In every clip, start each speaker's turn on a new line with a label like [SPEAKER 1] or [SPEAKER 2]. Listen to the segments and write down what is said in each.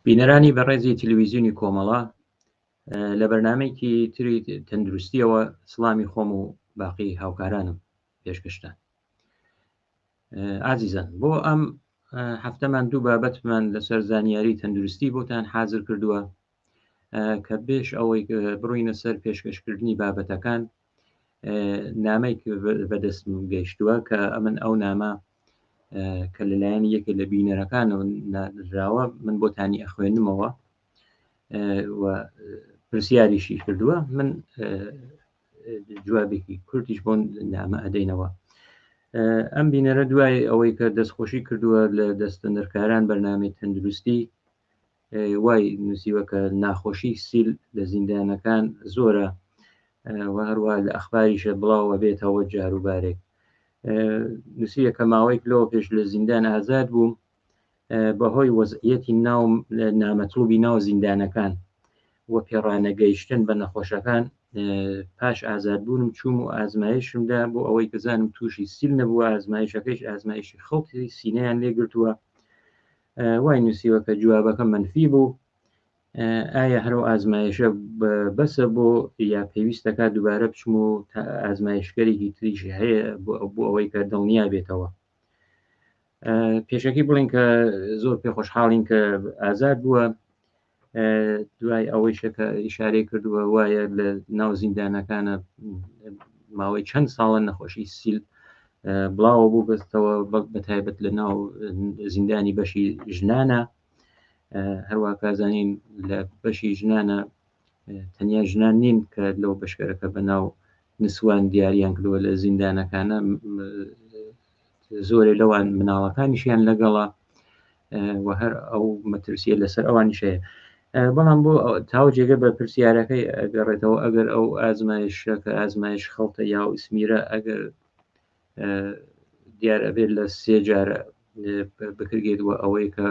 [SPEAKER 1] بینەرانی بەڕێزی تلویزیونی کۆمەڵە لە بەرنمەیەکی تری تەندروستیەوە سڵامی خۆم و باقی هاوکارانم پێشکەشتان. ئازیزان بۆ ئەم هەفتەمان دوو بابەتمان لەسەر زانیاری تەندروستی بۆتان حازر کردووە کە بێش ئەوەی بڕینە سەر پێشکەشکردنی بابەتەکان نامەی بەدەستم گەیشتووە کە ئەمن ئەو نامە کە لەلایەن یەکێ لە بینەرەکانەوە نراوە من بۆتانی ئەخوێنمەوە و پرسیاریشی کردووە من جوابێکی کورتیش بۆ نامە ئەدەینەوە. ئەم بینەرە دوای ئەوەی کە دەستخۆشی کردووە لە دەستەندەرکاران بەرنامەی تەندروستی وای نووسیوە کە ناخۆشی سیل لە زیندانەکان زۆرە و هەروە لە ئەخباریشە بڵاوە بێتەوە جاروبارێک. نووسیە کە ماوەیەک لەوە پێش لە زیندان ئازاد بووم بەهۆی وەزعیەتی ناو نامەتڵوبی ناو زیندانەکان و پێڕانەگەیشتن بە نەخۆشەکان پاش ئازادبوونم چووم و ئازمایشمدا بۆ ئەوەی بزانم تووشی سیل نەبووە، ئازمایشەکەیش ئازمایشی خڵتی سینەیان لێگرتووە. وای نووسیوە کە جوابەکە منفی بوو. ئایا هەرو ئازمایشە بەسە بۆ یا پێویست دەکات دووبارە بچم و ئازمایشگەرێکی تریش هەیە بۆ ئەوەی کە دڵنیا بێتەوە؟ پێشەکی بڵین کە زۆر پێخۆشحاڵین کە ئازاد بووە. دوای ئەوەیشە کە ئیشارەی کردووە وایە لە ناو زیندانەکانە ماوەی چەند ساڵە نەخۆشی سیل بڵاوە بوو بەستەوە بە تایبەت لە ناو زیندانی بەشی ژنانە. هەروە کازانین لە بەشی ژنانە تەنیا ژنان نین کە لەو بەشکەرەکە بە ناو نسوان دیاریان کردووە لە زیندانەکانە، زۆرێ لەوان مناڵەکانیشیان لەگەڵە و هەر ئەو مەترسیە لەسەر ئەوانیش هەیە. بەڵام بۆ تاو جێگە بە پرسیارەکەی ئەگەڕێتەوە، ئەگەر ئەو ئازمایشە کە ئازمایش خەڵتە یا و ئیسمیرە ئەگەر دیار ئەبێت لە سێ جارە بکرێت و ئەوەی کە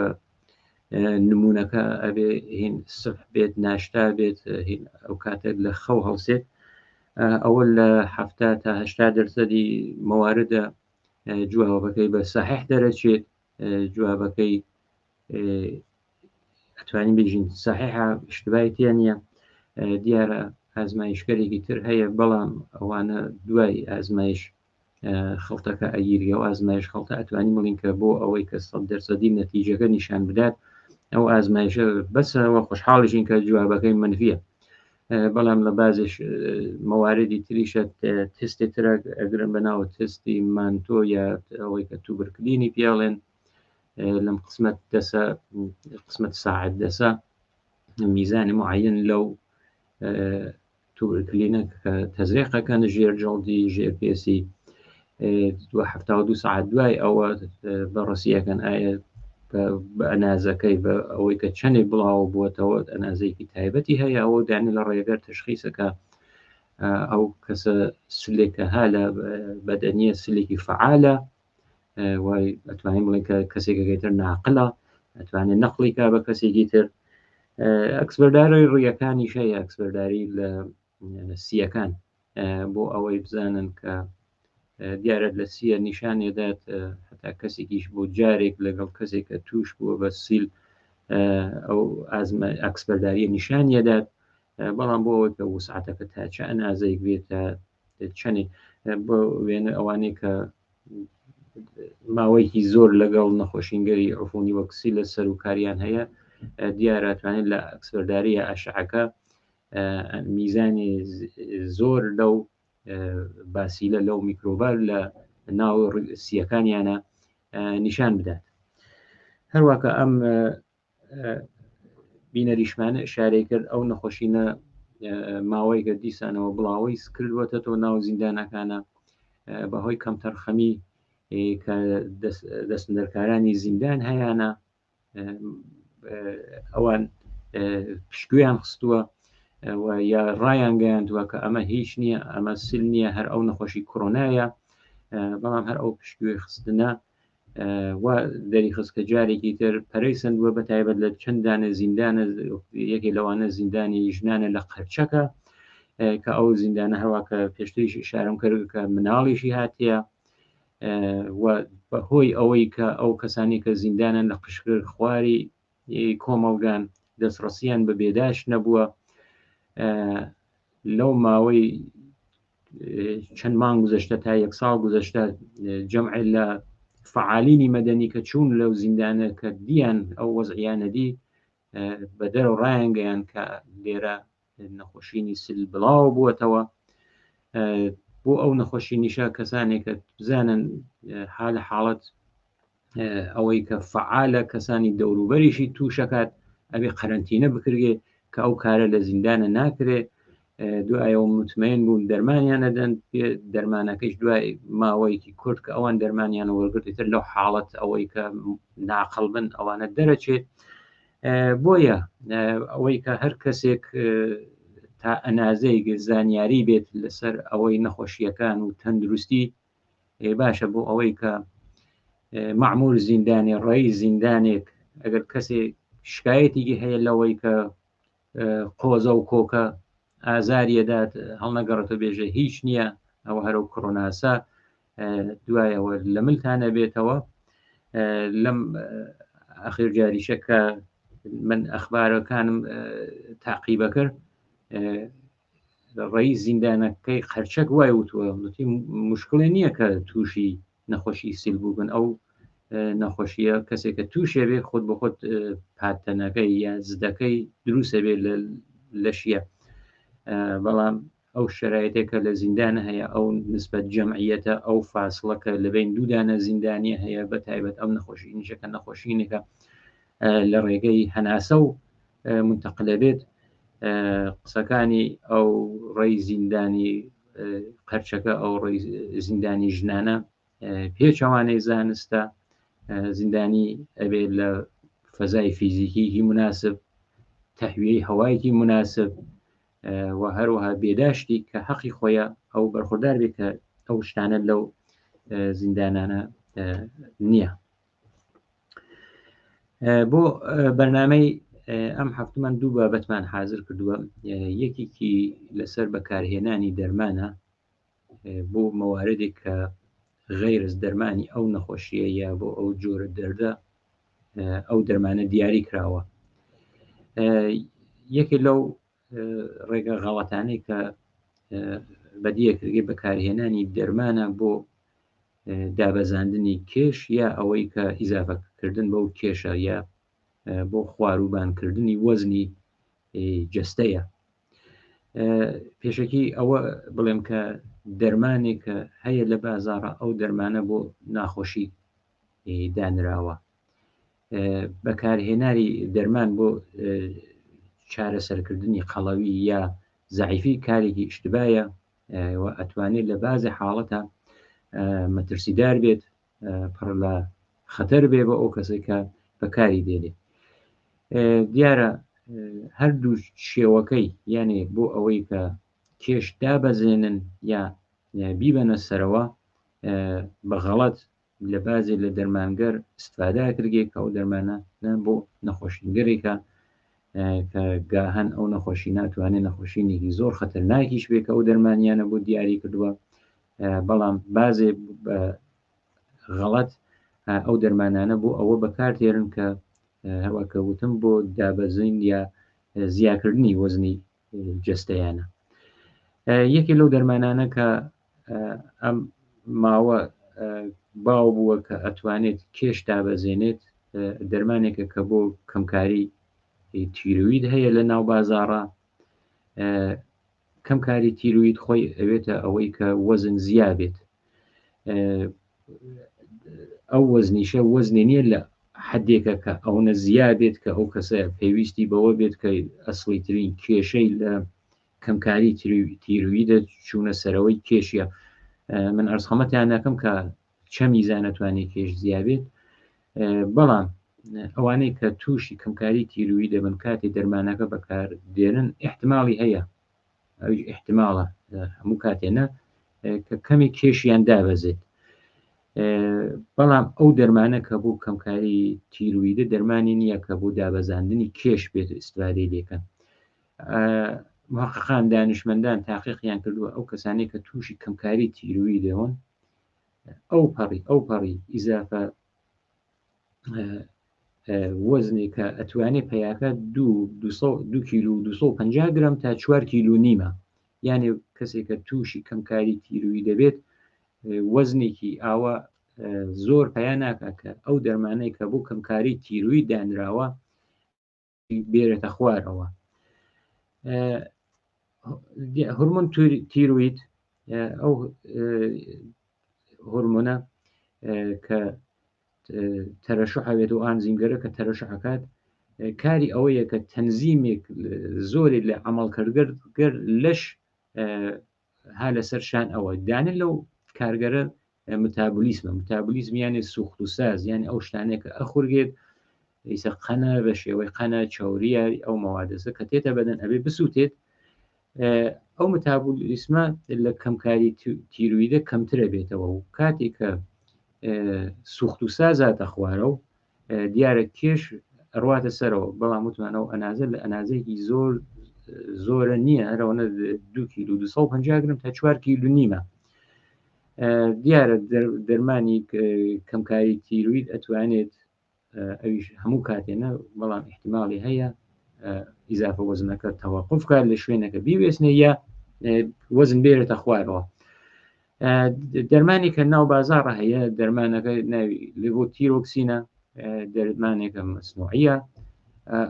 [SPEAKER 1] نمونەکە ئەبێ هین سف بێت ناشتا بێت هین ئەو کاتێک لە خەو هەڵسێت، ئەوە لە 70 تا 80 دەرسەدی مەواردە جوابەکەی بە سەحیح دەرەچێت. جوابەکەی ئەتوانین بێژین سەحیحە، اشتباهی تیا نییە. دیارە ئازمایشکەرێکی تر هەیە، بەڵام ئەوانە دوای ئازمایش خەڵتەکە ئەگیرگە و ئازمایش خەڵتە ئەتوانین بڵین کە بۆ ئەوەی کە 100 دەرسەدی نەتیجەکە نیشان بدات ئەو ئازمایشە بەسەوە. خۆشحاڵیشین کە جوابەکەی منفیە، بەڵام لە بازش مەواردی تریشە تستی ترە ئەگرن بە ناو تستی مانتۆ یا ئەوەی کە توبرکلینی پێڵێن لەم قسمەت دەسە قسمەت ساعت دەسە میزانی معین لەو توبرکلینە کە تەزریقەکەن ژێر جەڵدی ژێر پێسی 72 ساعت دوای ئەوە بەڕسیەکەن ئایا بە ئەنازەکەی بە ئەوەی کە چەندێک بڵاوە بووەتەوە ئەنازەیەکی تایبەتی هەیە ئەوە دانە لە ڕێگەر تشخیصەکە ئەو کەسە سلێکە ها لە بەدەنیە سلێکی فعالە، وای ئەتوانین بڵێن کە کەسێکەکەی تر ناقلە ئەتوانێت نەقلی کا بە کەسێکی تر. ئەکسبەرداری ڕیەکانیش هەیە، ئەکسبەرداری لە سیەکان بۆ ئەوەی بزانن کە دیارە لە سیە نیشانێدات هەتا کەسێکیش بۆ جارێک لەگەڵ کەسێک کە توش بووە بە سیل ئەو ئازمە ئەکسبەرداریە نیشانیەدات، بەڵام بۆ ئەوەی کە وسعەتەکە تا چه ئەنازەیەک بێت تا چەندێک بۆ وێنە ئەوانەی کە ماوەیەکی زۆر لەگەڵ نەخۆشینگەری عفونی وەکسی لە سەر و کاریان هەیە، دیارە توانێت لە ئەکسبەرداریە ئەشعەکە میزانی زۆر لەو باسیلە لەو میکرۆبار لە ناو سیەکانیانە نیشان بدات. هەروواکە ئەم بینەریشمانە ئشارەی کرد ئەو نەخۆشینە ماوەیەکە دیسانەوە بڵاوەی کردووەتە تۆ ناو زیندانەکانە بەهۆی کەمتەرخەمی کە دەستندەرکارانی زیندان هەیانە، ئەوان پشتگوێیان خستووە و یا ڕایان گەیاندووە کە ئەمە هیچ نییە، ئەمە سل نییە، هەر ئەو نەخۆشی کۆرۆنایە. بەڵام هەر ئەو پشتگوێ خستنە و دەریخست کە جارێکی تر پەرەی سندووە، بە تایبەت لە چەند دانە زیندانە، یەکێ لەوانە زیندانی ژنانە لە قەرچەکە کە ئەو زیندانە هەوا کە پێشتریش ئشارەم کرد کە مناڵیشی هاتیە و بەهۆی ئەوەی کە ئەو کەسانی کە زیندانن لە قشکر خواری کۆمەڵگان دەستڕەسیان بە بێداشت نەبووە لەو ماوەی چەند مانگ گوزەشتە تا یەک ساڵ گوزەشتە جەمع لە فعالینی مەدەنی کە چوون لەو زیندانە کە دیان ئەو وەزعیانە دی بە دەرەوە ڕایانگەیان کە لێرە نەخۆشینی سل بڵاو بووەتەوە. بۆ ئەو نەخۆشینیشە کەسانێک کە بزانن حالە حاڵەت ئەوەی کە فعالە کەسانی دەوروبەریشی تووشەکات ئەبێ قەرەنتینە بکرێ کە ئەو کارە لە زیندانە ناکرێ. دوایەوە متمەین بوون دەرمانیان نەدەن، دەرمانەکەیش دوای ماوەیەکی کورت کە ئەوان دەرمانیان وەرگرت تر لەو حاڵەت ئەوەی کە ناقڵ بن ئەوانە دەرەچێت. بۆیە ئەوەی کە هەر کەسێک تا ئەنازەیەک زانیاری بێت لەسەر ئەوەی نەخۆشیەکان و تەندروستی باشە بۆ ئەوەی کە معمول زیندانێ ڕێی زیندانێک ئەگەر کەسێک شکایەتێکی هەیە لەوەی کە قۆزە و کۆکە ئازاریەدات هەڵنەگەڕێتە بێژە هیچ نییە ئەوە هەرو کۆرۆناسە دوایەوە لە ملتانە بێتەوە. لەم ئەخیر جاریشە کە من ئەخبارەکانم تاقیبە کرد ڕێی زیندانەکەی قەرچەک وای وتووە وتی مشکلێ نییە کە تووشی نەخۆشی سیل بووبن، ئەو نەخۆشیە کەسێک کە تووشێ بێ خۆت بە خۆت پاتەنەکەی یا زدەکەی دروستە بێ لە لەشیە. بەڵام ئەو شرایطێک کە لە زیندانە هەیە، ئەو نسبەت جەمعیەتە، ئەو فاصلە کە لە بین دوودانە زیندانیە هەیە، بە تایبەت ئەو نەخۆشینیشە کە نەخۆشینێکە لە ڕێگەی هەناسە و منتەقلە بێت. قسەکانی ئەو ڕێی زیندانی قەرچەکە، ئەو ڕێی زیندانی ژنانە پێچەوانەی زانستە. زیندانی ئەبێت لە فەزای فیزیکیکی مناسب، تەهویەی هەوایەکی مناسب و هەروەها بێداشتی کە حەقی خۆیە ئەو بەرخۆدار بێت کە ئەو شتانە لەو زیندانانە نییە. بۆ بەرنامەی ئەم هەفتمان دوو بابەتمان حاضر کردووە. یەکێکی لەسەر بەکارهێنانی دەرمانە بۆ مەواردێک کە غەیرز دەرمانی ئەو نەخۆشیە یا بۆ ئەو جۆرە دەردە ئەو دەرمانە دیاری کراوە. یەکێک لەو ڕێگە غەڵەتانەی کە بەدیەکردگەی بەکارهێنانی دەرمانە بۆ دابەزاندنی کێش یا ئەوەی کە ئیزافەکردن بەو کێشە یا بۆ خواروبانکردنی وەزنی جەستەیە. پێشەکی ئەوە بڵێم کە دەرمانێک کە هەیە لە بازاڕە ئەو دەرمانە بۆ ناخۆشی دانراوە. بەکارهێناری دەرمان بۆ چارەسەرکردنی قەڵەوی یا زەعیفی کارێکی ئیشتبایە و ئەتوانێت لە بازی حاڵەتە مەترسیدار بێت، پڕ لە خەتەر بێ بۆ ئەو کەسێک کە بەکاری دێنێ. دیارە هەردوو شێوەکەی، یانێ بۆ ئەوەی کە کێش دابەزێنن یا بیبەنە سەرەوە، بە غەڵەت لە بازێ لە دەرمانگەر استفادە کردگێ کە ئەو دەرمانە بۆ نەخۆشینگەرێکە کە گاهەن ئەو نەخۆشی ناتوانێت نەخۆشینێکی زۆر خەتەرناکیش بێ کە ئەو دەرمانیانە بۆ دیاری کردووە. بەڵام بازێ بە غەڵەت ئەو دەرمانانە بۆ ئەوە بەکارتێرن کە هەروەکە وتم بۆ دابەزین یا زیاکردنی وەزنی جەستەیانە. یەکێ لەو دەرمانانە کە ئەم ماوە باو بووە کە ئەتوانێت کێش دابەزێنێت، دەرمانێکە کە بۆ کەمکاری تیروید هەیە لە ناو بازاڕە. کەمکاری تیروید خۆی ئەوێتە ئەوەی کە وەزن زیا بێت. ئەو وەزنیشە وەزنێ نییە لە حدێکە کە ئەوەنە زیا بێت کە ئەو کەسە پێویستی بەوە بێت کە ئەسڵی ترین کێشەی لە کەمکاری تیرویدە چوونە سەرەوەی کێشیە. من ئەرزخەمەتیان ناکەم کە چەمی زانەتوانێت کێش زیا بێت، بەڵام ئەوانەی کە تووشی کەمکاری تیروی دەبن کاتی دەرمانەکە بەکار دێنن احتمالی هەیە، ئەویش احتمالە هەموو کاتێ نە، کە کەمی کێشیان دابەزێت. بەڵام ئەو دەرمانە کە بۆ کەمکاری تیرویدە دەرمانی نییە کە بۆ دابەزاندنی کێش بێت ئیسفادەی لێکەن. محققان دانشمەندان تاقیقیان کردووە ئەو کەسانەی کە تووشی کەمکاری تیروی دەون ئەو پەڕی ئیزافە. وەزنێک کە ئەتوانێ پیاکە دو کیلو 250 گرام تا 4 کیلو نیمە، یانێ کەسێک کە تووشی کەمکاری تیروی دەبێت وەزنێکی ئاوا زۆر پیا ناکات کە ئەو دەرمانەی کە بۆ کەمکاری تیروی دانراوە بێرێتە خوارەوە. هۆرمۆن تیروید ئەو هۆرمۆنە کە تەرەشح هەبێت و ئانزیمگەرە کە تەرەشح ئەکات کاری ئەوەیە کە تەنزیمێک زۆری لە عملکردگەر گەر لەش ها لەسەر شان ئەوە دانە لەو کارگەرە متابولیسمە متابولیزم یانێ سوخت و ساز یانی ئەو شتانەیە کە ئەخورگێت ئیسە قەنە بە شێوەی قەنە چوریە ئەو مەوادەسە کە تێتە بەدەن ئەبێ بسووتێت ئەو متابولیسمە لە کەمکاری تیرویدە کەمترە بێتەوە و کاتێک کە سوخت و سازاتە خوارە و دیارە کێش ڕواتە سەرەوە، بەڵام وتمانەوە ئەنازە لە ئەنازەیەکی زۆر زۆرە نییە، هەرەوەنە 2 کیلو 250 گرم تا 4 کیلو نیمە. دیارە دەرمانی کەمکاری تیروید ئەتوانێت ئەویش هەموو کاتێنە، بەڵام احتیمماڵی هەیە ئیزافە وەزنەکە تەواقف کات لە شوێنەکە بیوێسنێ یا وەزن بێرێتە خوارەوە. دەرمانی کە ناو بازاڕە هەیە دەرمانەکە ناوی لیڤۆتیرۆکسینە، دەرمانێکە مەسنوعیە.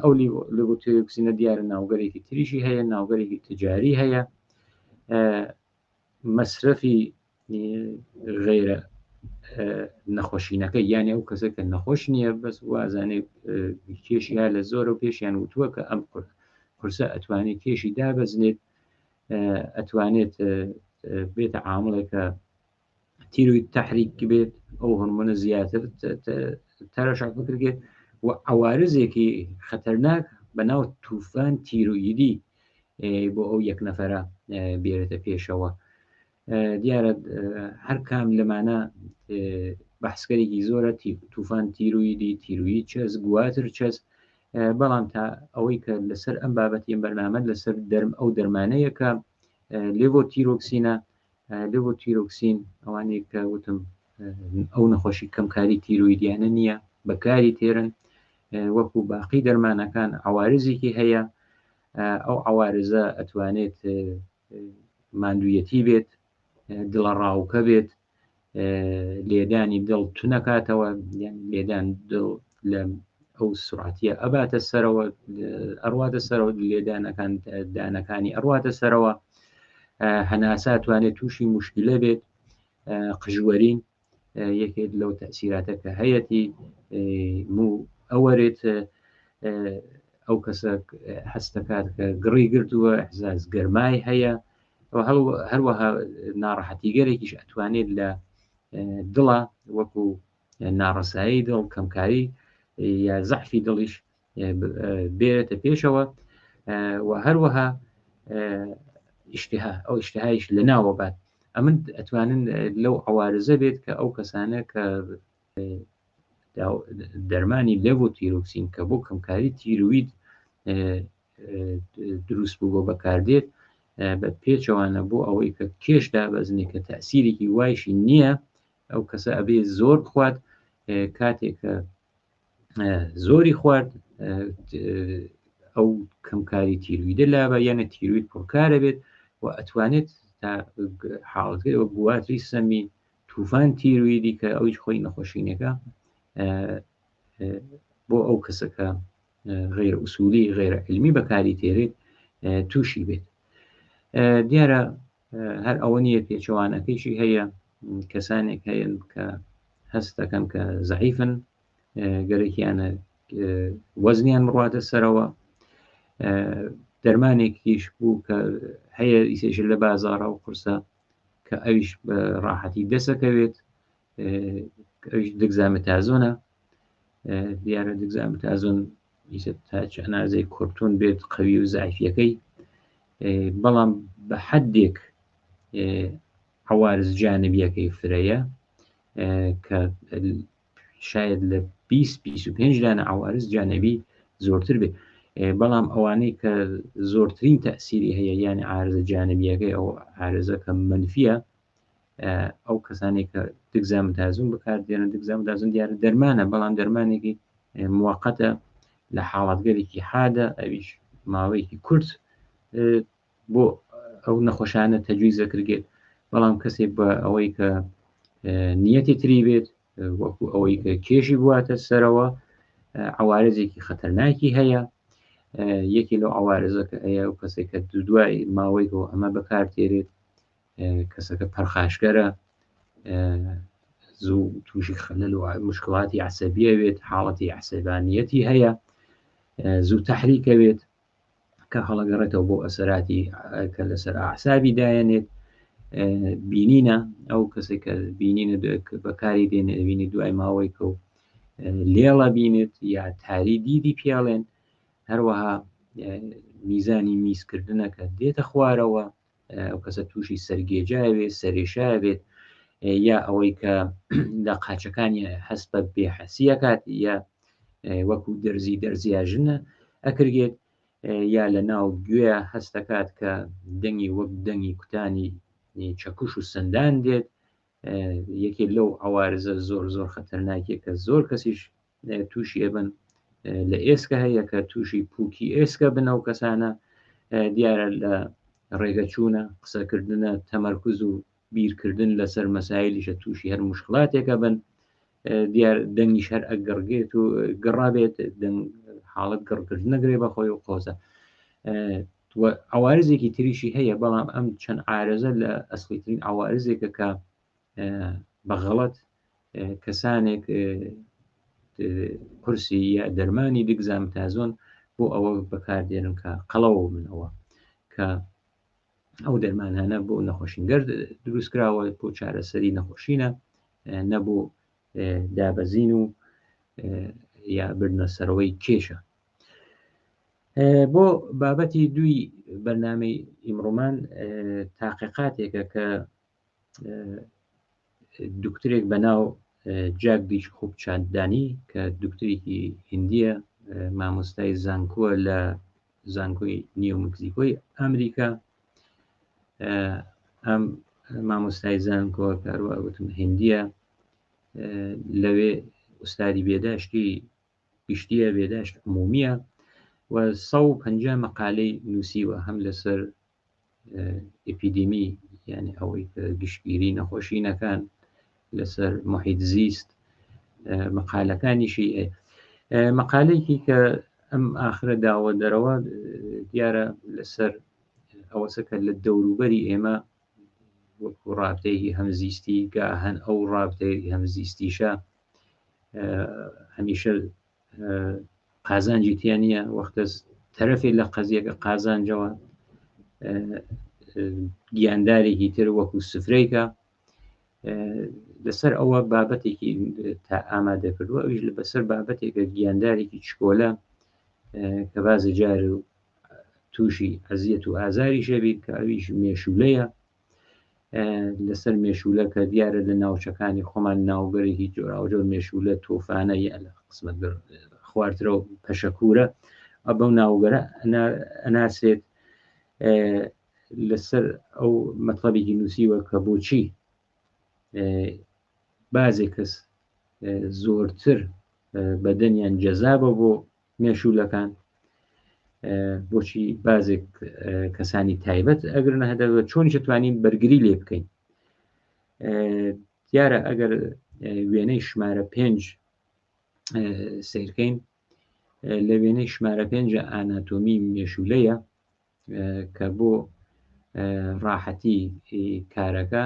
[SPEAKER 1] ئەو لیڤۆتیرۆکسینە دیارە ناوگەرێکی تریشی هەیە، ناوگەرێکی تجاری هەیە. مەسرەفی غیرە نەخۆشینەکە یانە ئەو کەسە کە نەخۆش نییە بەس وازانێ کێشی ها لە زۆرە و پێشیان وتووە کە ئەم قورسە ئەتوانێت کێشی دابەزنێت، ئەتوانێت بێتە عامڵێکە تیروی تحریک بێت، ئەو هۆرمۆنە زیاتر تەرەشح بکرێت و عوارزێکی خەتەرناک بە ناو توفان تیرویدی بۆ ئەو یەک نەفەرە بێرێتە پێشەوە. دیارە هەر کام لەمانە بەحسکەرێکی زۆرە، توفان تیرویدی، تیروی چەس، گواتر چەس، بەڵام تا ئەوەی کە لەسەر ئەم بابەتی ئەم بەرنامە لەسەر دەرم ئەو دەرمانەیە کە لێڤۆتیرۆکسینە. لێڤۆتیرۆکسین ئەوانەی کە وتم ئەو نەخۆشی کەمکاری تیرویدیانە نییە بەکاری تێرن، وەکو باقی دەرمانەکان عوارزێکی هەیە. ئەو عوارزە ئەتوانێت ماندوویەتی بێت، دڵەڕاوکە بێت، لێدانی دڵ تونەکاتەوە، یان لێدان دڵ لە ئەو سرعەتیە ئەباتە سەرەوە، ئەڕواتە سەرەوە، لێدانەکان دانەکانی ئەڕواتە سەرەوە، هەناسە توانێت تووشی مشکلە بێت، قژوەرین یەکێک لەو تەسیراتە کە هەیەتی، مو ئەوەرێت، ئەو کەسە هەستەکات کە گڕی گرتووە، ئەحساس گەرمای هەیە، هەروەها ناڕەحەتیگەرێکیش ئەتوانێت لە دڵە وەکو ناڕەسایی دڵ، کەمکاری یا زەعفی دڵیش بێتە پێشەوە، و هەروەها ئیشتها، ئەو ئیشتهایش لە ناوە بات. ئەمن ئەتوانن لەو عوارزە بێت کە ئەو کەسانە کە دەرمانی لێڤۆتیرۆکسین کە بۆ کەمکاری تیروید دروست بوو بۆ بەکاردێت، بە پێچەوانە بۆ ئەوەی کە کێش دابەزنێ کە تەسیرێکی وایشی نییە، ئەو کەسە ئەبێ زۆر بخوات. کاتێک کە زۆری خوارد ئەو کەمکاری تیرویدە لابە، یانە تیروید پڕکارە بێت و ئەتوانێت تا حاڵەتەکەی وەک گواتری سەمی توفان تیرویدی کە ئەویش خۆی نەخۆشینەکە بۆ ئەو کەسەکە غیر ئوسولی غیر علمی بەکاری تێرێت تووشی بێت. دیارە هەر ئەوە نییە، پێچەوانەکەیشی هەیە. کەسانێک هەیە کە هەست دەکەن کە زەعیفن، گەرەکیانە وەزنیان بڕواتە سەرەوە. دەرمانێکیش بوو کە هەیە ئیسێش لە بازاڕە و قورسە کە ئەویش بە ڕاحەتی دەسەکەوێت، ئەویش دگزامتازۆنە. دیارە دگزامتازۆن ئیسە تا چ ئەنازەی کورتون بێت قەوی و زعیفیەکەی، بەڵام بە حدێک عوارز جانبیەکەی فرەیە کە شاید لە 20 25 دانە عوارز جانبی زۆرتر بێت، بەڵام ئەوانەی کە زۆرترین تەسیری هەیە یعنی عارزە جانبیەکەی ئەو عارزە کە منفیە، ئەو کەسانێک کە دگزامتازون بەکاردێنن. دگزامتازون دیارە دەرمانە، بەڵام دەرمانێکی موقتە لە حاڵەتگەلێکی حادە ئەویش ماوەیەکی کورت بۆ ئەو نەخۆشانە تەجویز دەکرێت بەڵام کەسێک بە ئەوەی کە نیەتی تری بێت وەکو ئەوەی کە کێشی بواتە سەرەوە عوارزێکی خەتەرناکی هەیە یەکی لەو عوارزەکە هەیە و کەسێک کە دوای ماوەیەکەوە ئەمە بەکارتێرێت کەسەکە پەرخاشگەرە زوو تووشی خەلەل و مشکڵاتی عسەبیە بێت حاڵەتی عسەبانیەتی هەیە زوو تەحریکە بێت کە هەڵەگەڕێتەوە بۆ ئەسەراتی کە لەسەر ئاحسابی دایەنێت بینینە ئەو کەسێک کە بینینە بەکاری دێنێ بینی دوای ماوەی کە و لێڵە بینێت یا تاری دیدی پیاڵێن هەروەها میزانی میزکردنە کە دێتە خوارەوە ئەو کەسە تووشی سەرگێجاوێ سەرێشا بێت یا ئەوەی کە لە قاچەکانی هەست بە بێحەسیەکات یا وەکو دەرزی دەرزیا ژنە ئەکرگێت یا لە ناو گوێ هەستەکات کە دەنگی وەک دەنگی کوتانی چەکوش و سندان دێت یەکێک لەو عوارزە زۆر زۆر خەتەرناکیە کە زۆر کەسیش تووشی ئەبن لە ئێسکە هەیە کە تووشی پوکی ئێسکە بن ئەو کەسانە دیارە لە ڕێگە چوونە قسەکردنە تەمەرکز و بیرکردن لەسەر مەسایلیشە تووشی هەر مشکلاتێکە بن دیار دەنگیش هەر ئەگەڕگێت و گەڕابێت دەنگ حاڵەت گەڕکردن نەگرێ بەخۆی و قۆزە عوارزێکی تریشی هەیە بەڵام ئەم چەند عارەزە لە ئەسڵیترین عوارزێکە کە بە غەڵەت کەسانێک قورسی یا دەرمانی دگزامتازۆن بۆ ئەوە بەکاردێنن کە قەڵەوە بنەوە کە ئەو دەرمانانە بۆ نەخۆشینگەر دروستکراوە بۆ چارەسەری نەخۆشینە نەبوو دابەزین و یا بردنە سەرەوەی کێشە بۆ بابەتی دووی بەرنامەی ئیمڕۆمان تاقیقاتێکە کە دکترێک بە ناو جاگدیش خوبچاندانی کە دکترێکی هندیە مامۆستای زانکۆ لە زانکۆی نیو مکزیکۆی ئەمریکا ئەم مامۆستای زانکۆ کاروا وتم هندیە لەوێ ئوستادی بێداشتی گشتیە بێداشت عمومیە و 150 مقالەی نووسیوە هەم لەسەر ئەپیدیمی یعنی ئەوەی کە گشتگیری نەخۆشینەکان لەسەر محیط زیست مقالەکانیشی مقالێکی کە ئەم ئاخرە داوە دەرەوە دیارە لەسەر ئەوەسە کە لە دەوروبەری ئێمە وەکو ڕابتەیەکی هەمزیستی گاهەن ئەو ڕابتەیەکی هەمزیستیشە هەمیشە قازانجی تیا نییە وەختە تەرەفێک لە قەزیەکە قازانجەوە گیاندارێکی تر وەکو سفرەیکە لەسەر ئەوە بابەتێکی تا ئامادە کردووە ئەویش لە بەسەر بابەتێکە گیاندارێکی چکۆلە کە بازە جار و تووشی ئەزیەت و ئازاری شەبیت کە ئەویش مێشولەیە لەسەر مێشولە کە دیارە لە ناوچەکانی خۆمان ناوگەرێکی جۆراوجۆر مێشولە تۆفانە یا لە قسمەت خوارترە و پەشەکورە بەو ناوگەرە ئەناسێت لەسەر ئەو مەطلبێکی نووسیوە کە بۆچی بازێک کەس زۆرتر بەدەنیان جەزابە بۆ مێشوولەکان بۆچی بازێک کەسانی تایبەت ئەگرنە هەدەوە چۆنیش توانین بەرگری لێ بکەین دیارە ئەگەر وێنەی ژمارە پێنج سیرکەین لە وێنەی ژمارە پێنج ئاناتۆمی مێشولەیە کە بۆ ڕاحەتی کارەکە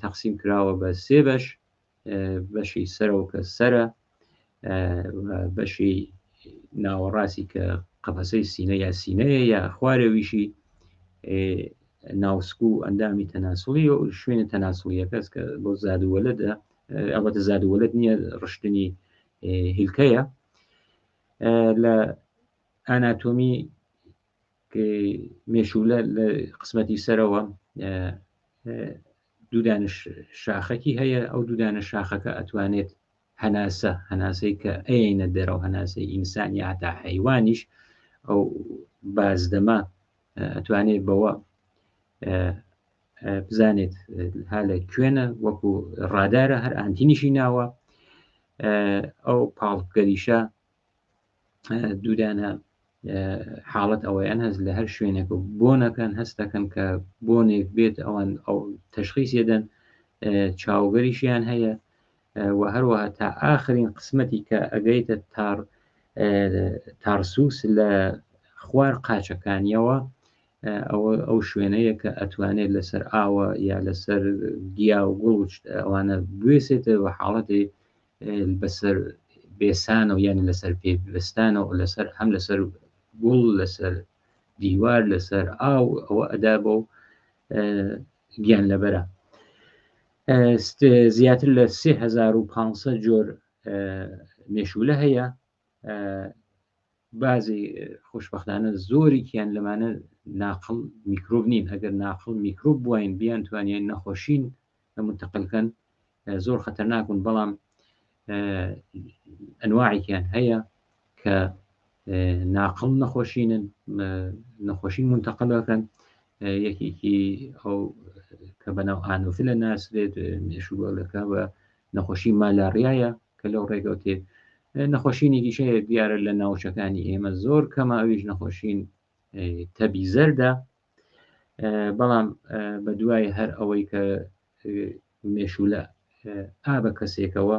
[SPEAKER 1] تەقسیم کراوە بە سێ بەش بەشی سەرەوە کە سەرە بەشی ناوەڕاستی کە قەفەسەی سینە یا سینەیە یا خوارەویشی ناوسک و ئەندامی تەناسوڵی و شوێنە تەناسوڵیەکەس کە بۆ زادوەلەدە ئەڵبەتە زادوەلەد نییە ڕشتنی هیلکەیە لە ئاناتۆمی مێشولە لە قسمەتی سەرەوە دوودانە شاخەکی هەیە ئەو دوودانە شاخەکە ئەتوانێت هەناسە هەناسەی کە ئەینە دەرەوە هەناسەی ئینسان یا هەتا حەیوانیش ئەو بازدەمە ئەتوانێت بەوە بزانێت ها لە کوێنە وەکو ڕادارە هەر ئانتینیشی ناوە ئەو پاڵگەریشە دوودانە حاڵەت ئەوەیان هەست لە هەر شوێنێک و بۆنەکەن هەستەکەن کە بۆنێک بێت ئەوان ئەو تەشخیص دەن چاوگەریشیان هەیە و هەروەها تا ئاخرین قسمەتی کە ئەگەیتە تار تارسوس لە خوار قاچەکانیەوە ئەوە ئەو شوێنەیە کە ئەتوانێت لەسەر ئاوە یا لەسەر گیا و گوڵ ئەوانە بوێسێتەوە حاڵەتی بەسەر بێسانەوە یعنی لەسەر پێ بەستانەوە لەسەر هەم لەسەر گوڵ لەسەر دیوار لەسەر ئاو ئەوە ئەدا بۆ گیان لەبەرە زیاتر لە 3500 جۆر مێشولە هەیە بازی خۆشببختانە زۆریکیان لەمانە ناقڵ میکرۆب نین ئەگەر ناقڵ میکرۆب بواین بیان توانیان نەخۆشین لە منتەقلکەن زۆر خەتەرناکون بەڵام ئەنواعێکیان هەیە کە ناقڵ نەخۆشینن نەخۆشین منتەقلەکەن یەکێکی ئەو کە بەناو ئانۆفلە ناسرێت مێشوگەلەکە بە نەخۆشی مالاریایە کە لەو ڕێگەوە تێ نەخۆشینێکیش هەیە دیارە لە ناوچەکانی ئێمە زۆر کەمە ئەویش نەخۆشین تەبی زەردە بەڵام بە دوای هەر ئەوەی کە مێشولە ئا بە کەسێکەوە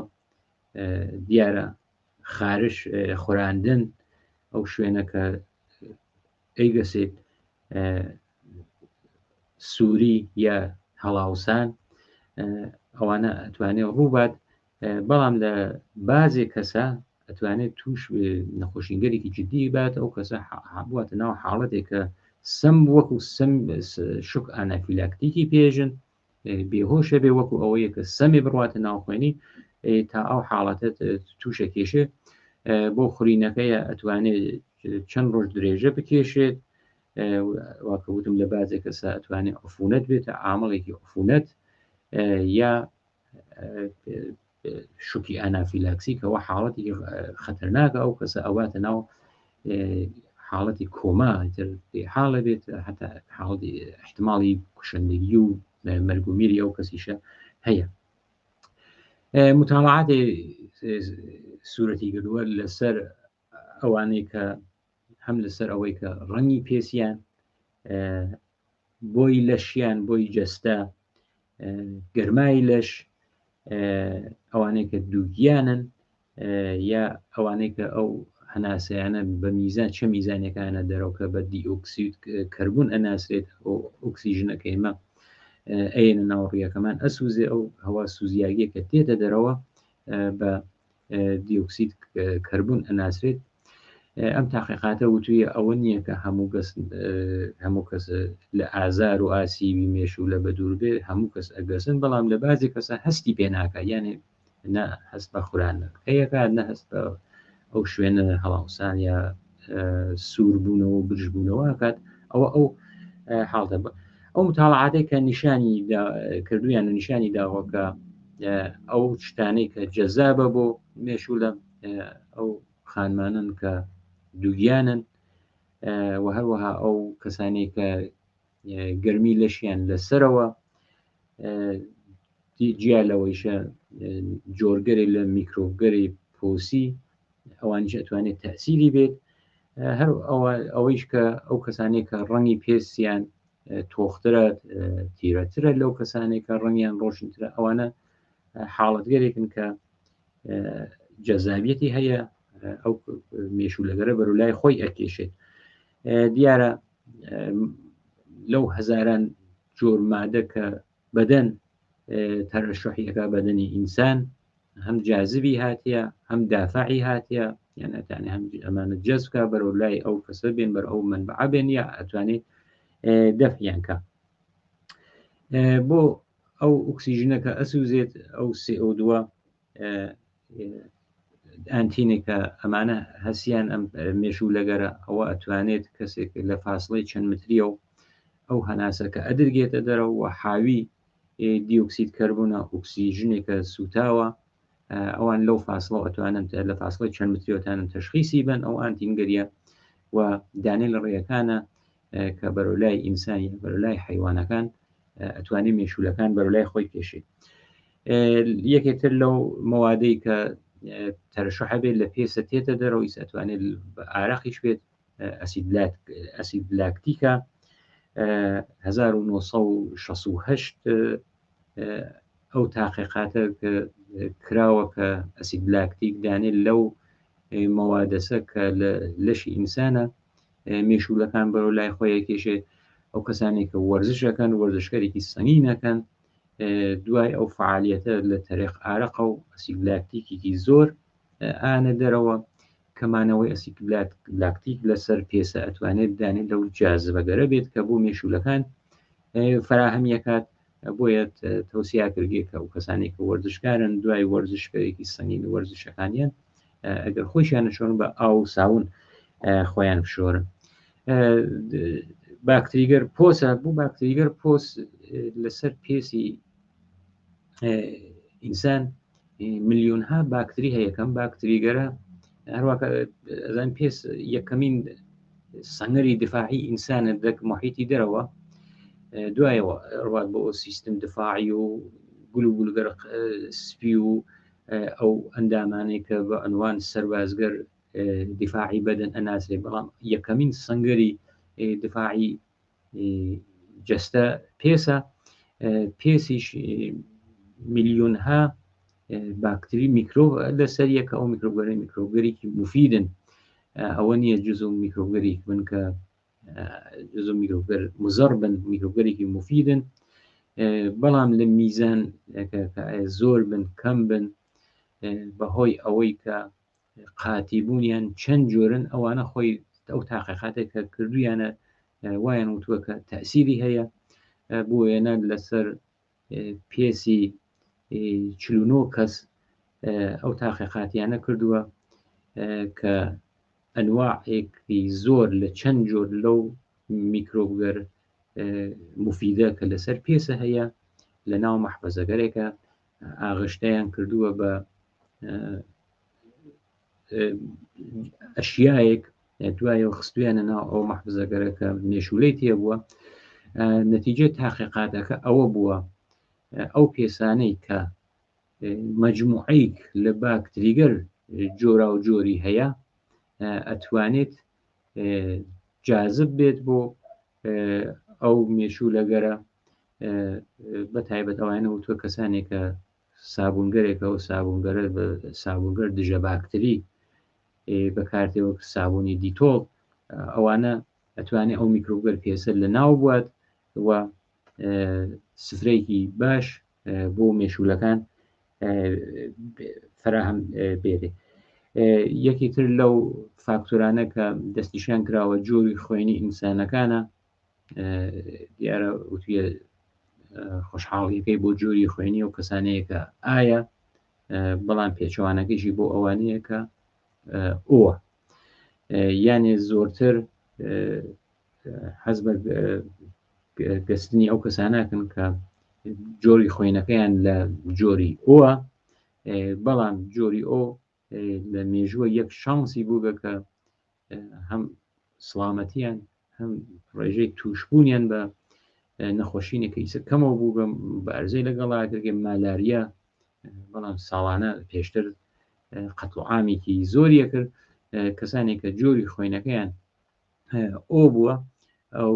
[SPEAKER 1] دیارە خارش خوراندن ئەو شوێنە کە ئەیگەسێت سووری یا هەڵاوسان ئەوانە ئەتوانێت ڕووبات بەڵام لە بازێ کەسە ئەتوانێت توش نەخۆشینگەرێکی جددی بات ئەو کەسە بووەتە ناو حاڵەتێک کە سم وەکو سم شک ئانافیلاکتیکی پێژن بێهۆشە بێ وەکو ئەوەیە کە سەمی بڕاتە ناوخوێنی تا ئەو حاڵەتە تووشە کێشێ بۆ خورینەکەیە ئەتوانێت چەند ڕۆژ درێژە بکێشێت واکە وتم لە بازێک کەسە ئەتوانێت عفونەت بێتە ئامڵێکی عفونەت یا شوکی ئانافیلاکسی کەەوە حاڵەتی خەتەرناکە ئەو کەسە ئەواتە ناو حاڵەتی کۆما تر حاڵە بێت هەتا حاڵی احتماڵی کوشندگی و مەرگومیری ئەو کەسیشە هەیە متاڵعاتی سوورەتی گردووە لەسەر ئەوانەی کە هەم لەسەر ئەوەی کە ڕەنگی پێسیان بۆی لەشیان بۆی جەستە گەرمای لەش ئەوانەی کە دووگیانن یا ئەوانەی کە ئەو هەناسەیانە بە میزان چە میزانەکانە دەرەوە کە بە دیئۆکسید کەربوون ئەناسرێت ئۆکسیژنەکە ئێمە ئەیەنە ناو ڕیەکەمان ئەسوزێ ئەو هەوا سوزیاگیە کە تێتە دەرەوە بە دیۆکسید کەربوون ئەناسرێت ئەم تاقیقاتە وتویە ئەوە نییە کە هەموو کەس هەموو کەس لە ئازار و ئاسیبی مێشوو لە بەدوور بێ هەموو کەس ئەگەسن بەڵام لە بازی کەسە هەستی پێ ناکە یانێ نە هەست بە خورانەکەیەکە نە هەست بە ئەو شوێنە هەڵاوسان یا سووربوونەوە و برژبوونەوە کات ئەوە ئەو حاڵتە ئەو متاڵعاتێک کە نیشانی کردویان و نیشانی داوە کە ئەو شتانەی کە جەزابە بۆ مێشوو لە ئەو خانمانن کە دووگیانن و هەروەها ئەو کەسانەی کە گەرمی لەشیان لەسەرەوە جیا لەوەیشە جۆرگەری لە میکرۆگەری پۆسی ئەوانیش ئەتوانێت تەسیری بێت هەر ئەوەیش کە ئەو کەسانێک کە ڕەنگی پێستیان تۆخترە تیرەترە لەو کەسانێک کە ڕەنگیان ڕۆشنترە ئەوانە حاڵەتگەرێکن کە جەزابیەتی هەیە ئەو مێشوو لەگەرە بەرو لای خۆی ئەکێشێت دیارە لەو هەزاران جۆر مادە کە بەدەن تەرەشحیەکە بەدەنی ئینسان هەم جازبی هاتیە هەم دافعی هاتیە یان ئەتانێ هەم ئەمانە جەزبکە بەرەو لای ئەو کەسە بێن بەر ئەو منبعە بێن یا ئەتوانێت دەفعیان کە بۆ ئەو ئۆکسیژنەکە ئەسوزێت ئەو سێ ئەو دووە ئەنتینێکە ئەمانە هەسیان ئەم مێشوو لەگەرە ئەوە ئەتوانێت کەسێک لە فاصلەی چەند متریە و ئەو هەناسەکە ئەدرگێتە دەرەوە حاوی دیۆکسید کەربوونە ئۆکسیژنێکە سوتاوە ئەوان لەو فاصلە ئەتوانن لە فاصلەی چەند متریەوەتانن تەشخیسی بن ئەو ئانتینگەریە و دانێ لە ڕێیەکانە کە بەرەو لای ئینسان یا بەرەو لای حیوانەکان ئەتوانێت مێشولەکان بەرەو لای خۆی کێشێت یەکێتر لەو مەوادەی کە تەرشح هەبێت لە پێسە تێتە دەرەوە ئیس ئەتوانێت ئارەقیش بێت ئەسید لاکتیکە 1968 ئەو تاقیقاتە کراوە کە ئەسید لاکتیک دانێت لەو مەوادەسە کە لە لەشی ئینسانە مێشولەکان بەرەو لای خۆی کێشێ ئەو کەسانێک کە وەرزشەکەن وەرزشکەرێکی سەنگینەکەن دوای ئەو فعالیەتە لە تەرێق ئارەقە و ئەسید لاکتیکێکی زۆر ئانە دەرەوە کەمانەوەی ئەسید لاکتیک لەسەر پێسە ئەتوانێت دانێت لەو جازبەگەرە بێت کە بۆ مێشولەکان فراهەمیەکات بۆیە تەوسیا کردگێ کە ئەو کەسانێک کە وەرزشکارن دوای وەرزشکەرێکی سەنگین وەرزشەکانیان ئەگەر خۆشیان نەشۆرن بە ئاو و ساون خۆیان بشۆرن. باکتریگەر پۆسە بوو باکتریگەر پۆس لەسەر پێسی ئینسان ملیۆنها باکتری هەیە کەم باکتریگەرە هەروواکە ئەزان پێس یەکەمین سەنگەری دفاعی ئینسانە دەک محیتی دەرەوە دوایەوە ڕوات بۆ سیستم دفاعی و گول و گولگەر سپی و ئەو ئەندامانەی کە بە ئەنوان سەربازگەر دیفاعی بەدەن ئەناسرێ بەڵام یەکەمین سەنگەری دفاعی جەستە پێسە پێسیش میلیۆنها باکتری میکرۆب لەسەر یەکە ئەو میکرۆبگەرە میکرۆبگەرێکی مفیدن ئەوە نییە جزو میکرۆبگەرێک بن کە جزو میکرۆبگەر مزەڕ بن میکرۆبگەرێکی مفیدن بەڵام لە میزان زۆر بن کەم بن بەهۆی ئەوەی کە قاتی بوونیان چەند جۆرن ئەوانە خۆی ئەو تاقیقاتێک کە کردویانە وایان وتووە کە تەسیری هەیە بۆ وێنە لەسەر پێسی 49 کەس ئەو تاقیقاتیانە کردووە کە ئەنواعێکی زۆر لە چەند جۆر لەو میکرۆبگەر مفیدە کە لەسەر پێسە هەیە لە ناو مەحفەزەگەرێکە ئاغشتەیان کردووە بە ئەشیایەک دوایەوە خستویانە ناو ئەو مەحفزەگەرە کە مێشولەی تێبووە نەتیجە تاقیقاتەکە ئەوە بووە ئەو پێسانەی کە مجموعەیەک لە باکتریگەر جۆرا و جۆری هەیە ئەتوانێت جازب بێت بۆ ئەو مێشوولەگەرە بە تایبەت ئەوانە وتوە کەسانێک کە سابوونگەرێکە و سابوونگەرە بە سابوونگەر دژە باکتری بەکارتێ وەک سابوونی دیتۆڵ ئەوانە ئەتوانێت ئەو میکرۆگەر پێسەر لە ناو بوات و سفرەیەکی باش بۆ مێشولەکان فراهەم بێرێ یەکی تر لەو فاکتۆرانە کە دەستنیشان کراوە جۆری خوێنی ئینسانەکانە دیارە وتویە خۆشحاڵیەکەی بۆ جۆری خوێنی و کەسانەیە کە ئایا بەڵام پێچەوانەکەیشی بۆ ئەوانەیە کە ئەوە یانێ زۆرتر حەز بە گەستنی ئەو کەسانەکەن کە جۆری خوێنەکەیان لە جۆری ئەوە بەڵام جۆری ئۆ لە مێژووە یەک شانسی بووگە کە هەم سڵامەتیان هەم ڕێژەی توشببوونیان بە نەخۆشینێکە ئیسە کەمەوە بوو بە بەرزەی لەگەڵا کردگە مالاریا بەڵام ساڵانە پێشتر قەتڵ و عامێکی زۆریە کرد کەسانێک کە جۆری خوێنەکەیان ئۆ بووە ئەو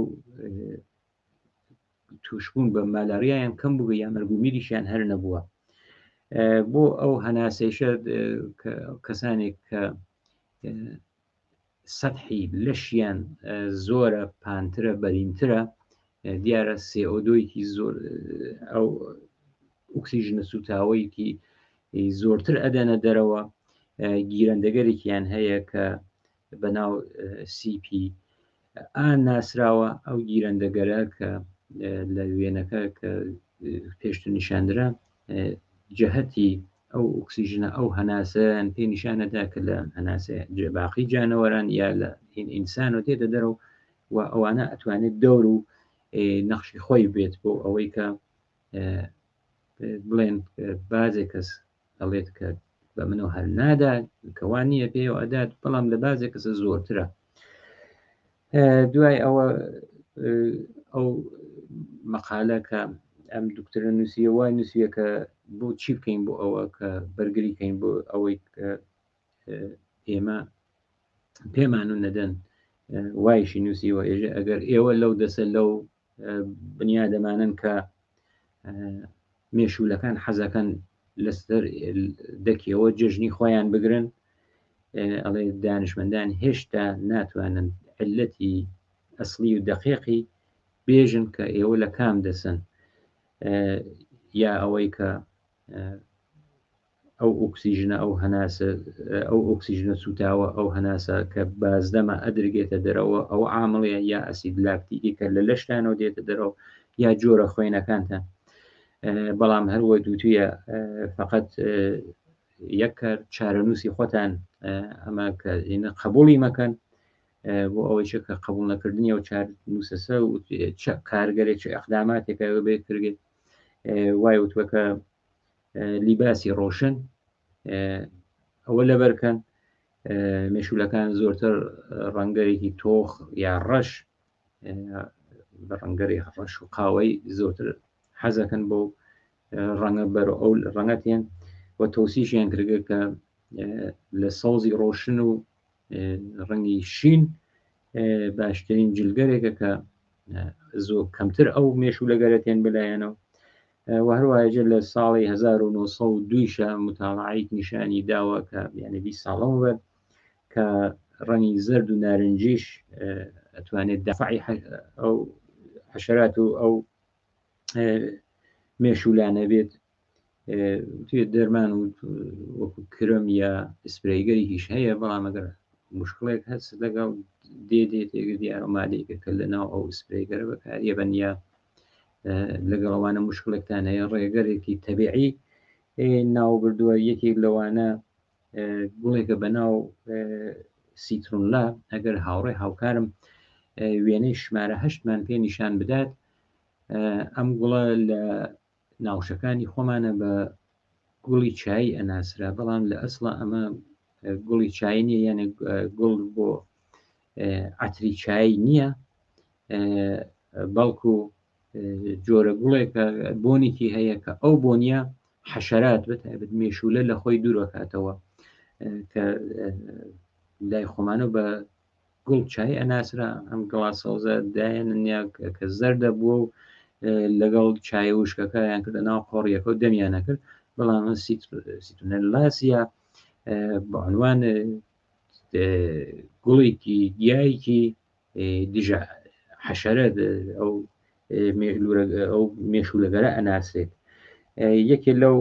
[SPEAKER 1] توشبوون بە مالاریایان کەم بوو یا مەرگ و میریشیان هەر نەبووە بۆ ئەو هەناسەیشە کەسانێک کە سەحی لەشیان زۆرە پانترە بەرینترە دیارە سێئۆدۆیکی زۆر ئەو ئۆکسیژنە سوتاوەیەکی زۆرتر ئەدەنە دەرەوە گیرەندەگەرێکیان هەیە کە بە ناو CP ئا ناسراوە ئەو گیرەندەگەرە کە لە وێنەکە کە پێشتر نیشاندرا جەهەتی ئەو ئۆکسیژنە ئەو هەناسەیان پێ نیشانەدا کە لە هەناسە باقی جانەوەران یا لە ئینسان و تێتە دەرەوە و ئەوانە ئەتوانێت دەور و نەخشی خۆی بێت بۆ ئەوەی کە بڵێن بازێک کەس ئەڵێت کە بە منەوە هەر نادا کەوا نییە پێیەوە ئەدات بەڵام لە بازێک کەسە زۆرترە دوای ئەوە ئەو مەقالە کە ئەم دکتۆرە نووسیە وای نووسیە کە بۆ چی بکەین بۆ ئەوە کە بەرگری کەین بۆ ئەوەی کە ئێمە پێمان و نەدەن وایشی نووسیوە ئێژێ ئەگەر ئێوە لەو دەسە لەو بنیادەمانن کە مێشولەکان حەزەکەن لەسەر دەکیەوە جەژنی خۆیان بگرن ئەڵێ دانشمەندان هێشتا ناتوانن علەتی ئەسلی و دەقیقی بێژن کە ئێوە لە کام دەسن یا ئەوەی کە ئەو ئۆکسیژنە ئەو هەناسە ئەو ئۆکسیژنە سووتاوە ئەو هەناسە کە بازدەمە ئەدرگێتە دەرەوە ئەو عامڵەیە یا ئەسید لاکتیکی کە لە لەشتانەوە دێتە دەرەوە یا جۆرە خوێنەکانتان بەڵام هەروە دووتویە فقط یەک کار چارەنووسی خۆتان ئەمە کە قبولی مەکەن بۆ ئەوەی کە قبول نەکردنی ئەو چار نووسەسە و کارگەرێک چ ئەقداماتێکە بێ کردێت وای وتوە کە لیباسی ڕۆشن ئەوە لەبەرکەن مێشولەکان زۆرتر ڕەنگەرێکی تۆخ یا ڕەش بە ڕەنگەری ڕەش و قاوەی زۆرتر حەزەکەن بۆ ڕەنگە بەر ئەو ڕەنگە تێن و تۆسیشیان کردگە کە لە سەوزی ڕۆشن و ڕەنگی شین باشترین جلگەرێکە کە زۆر کەمتر ئەو مێشوو لەگەرەتێن بەلایەنەوە و هەروایجە لە ساڵی 1902شە متاڵعیک نیشانی داوە کە یعنی 20 ساڵەوە بەر کە ڕەنگی زەرد و نارنجیش ئەتوانێت دافعی ئەو حەشرات و ئەو مێشولانە بێت دەرمان و وەکو کرم یا ئسپرەیگەرێکیش هەیە بەڵام ئەگەر مشکلێک هەست لەگەڵ دێ دێ تێگە دیارە مادەیەکە کە لە ناو ئەو ئسپرەیگەرە بەکاریە بەن یا لەگەڵ ئەوانە مشکلێکتان هەیە ڕێگەرێکی تەبیعی ناو بردووە یەکێک لەوانە گوڵێکە بە ناو سیترونلا ئەگەر هاوڕێ هاوکارم وێنەی ژمارە هەشتمان پێ نیشان بدات ئەم گوڵە لە ناوچەکانی خۆمانە بە گوڵی چای ئەناسرا بەڵام لە ئەسڵا ئەمە گوڵی چای نییە یانە گوڵ بۆ عەتری چای نییە بەڵکو جۆرە گوڵێکە بۆنێکی هەیە کە ئەو بۆنیە حەشرات بەتایبەت مێشولە لە خۆی دوورەکاتەوە کە لای خۆمانە بە گوڵ چای ئەناسرا ئەم گڵا سەوزە دایەنن یا کە زەردە بووە و لەگەڵ چای وشکەکەیان کردە ناو قۆڕیەکە و دەمیان نەکرد بەڵام سیترونەلاسیا بە عنوان گوڵێکی گیایەکی دژە حەشەرە ئەو ئەو مێشولەگەرە ئەناسرێت یەکێ لەو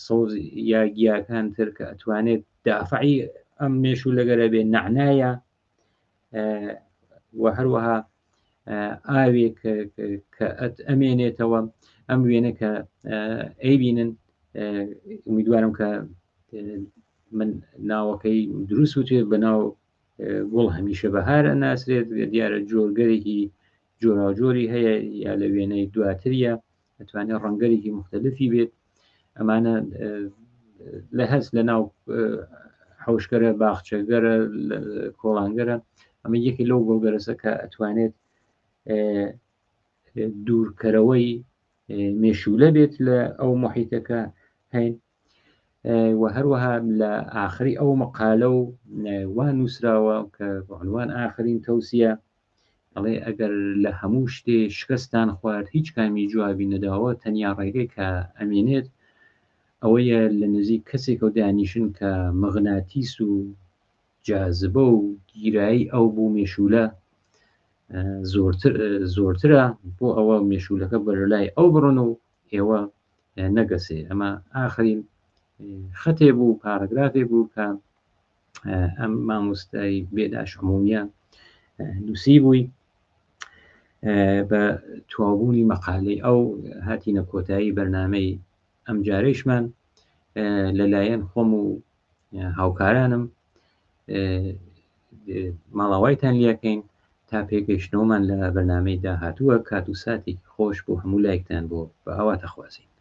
[SPEAKER 1] سەوز یا گیاکان تر کە ئەتوانێت دافعی ئەم مێشولەگەرە بێ نەعنایە و هەروەها ئاوێک کە ئەمێنێتەوە ئەم وێنە کە ئەیبینن امیدوارم کە من ناوەکەی دروست وتێ بە ناو گوڵ هەمیشە بەهار ئەناسرێت دیارە جۆرگەرێکی جۆراوجۆری هەیە یا لە وێنەی دواتریە ئەتوانێت ڕەنگەرێکی مختلفی بێت ئەمانە لە هەست لە ناو حوشکەرە باخچەگەرە کۆڵانگەرە ئەمە یەکی لەو گوڵگەرەسە کە ئەتوانێت دوورکەرەوەی مێشولە بێت لە ئەو محیتەکە هەین و هەروەها لە ئاخری ئەو مقالە و وا نووسراوە کە عنوان ئاخرین تەوسیە ئەڵێ ئەگەر لە هەموو شتێ شکستان خوارد هیچ کامی جوابی نەداوە تەنیا ڕێگەی کە ئەمێنێت ئەوەیە لە نزیک کەسێکەوە دانیشن کە مغناتیس و جازبە و گیرایی ئەو بۆ مێشولە زۆرتر زۆرترە بۆ ئەوە مێشولەکە بەرەلای ئەو بڕن و ئێوە نەگەسێ ئەمە ئاخرین خەتێ بوو پاراگرافێ بوو کە ئەم مامۆستای بێداش عمومیە نووسی بووی بە تواوبوونی مەقالەی ئەو هاتینە کۆتایی بەرنمەی ئەم جارەیشمان لەلایەن خۆم و هاوکارانم ماڵاوایتان لەکەین تا پێگەیشتنەوەمان لە بەرنمەی داهاتووە کات و ساتێکی خۆش بۆ هەموو لایکتان بۆ بە ئاواتە خوازین.